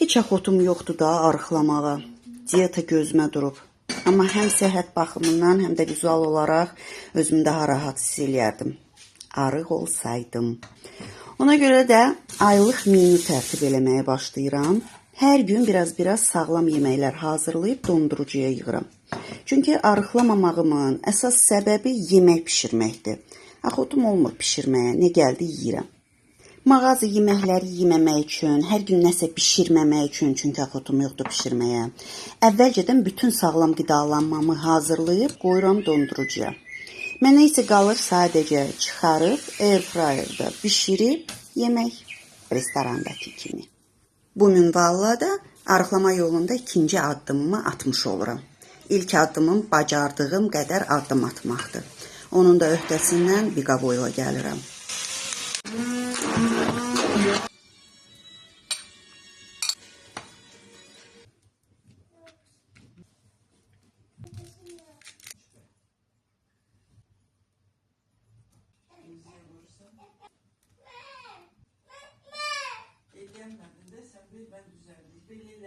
Heç axotum yoxdur da arıqlamağa. Dieta gözümə durub. Amma həm səhhət baxımından, həm də vizual olaraq özümü daha rahat hiss eləyərdim. Arıq olsaydım. Ona görə də aylıq menyu tərtib eləməyə başlayıram. Hər gün biraz-biraz sağlam yeməklər hazırlayıb dondurucuya yığıram. Çünki arıqlamamağımın əsas səbəbi yemək bişirməkdir. Axotum olmur bişirməyə, nə gəldi yeyirəm. Mağaza yeməkləri yeməmək üçün, hər gün nəsə bişirməmək üçün, çünki axotum yoxdur bişirməyə. Əvvəlcədən bütün sağlam qidalanmamı hazırlayıb qoyuram dondurucuya. Mənə isə qalır sadəcə çıxarıb airfryerda bişirib yemək restorandakı kimi. Bu minvalla da arıqlama yolunda ikinci addımımı atmış oluram. İlk addımım bacardığım qədər addım atmaqdır. Onun da öhdəsindən biqavoyla gəlirəm. Gelmedin de sen bir ben düzeldim. Belli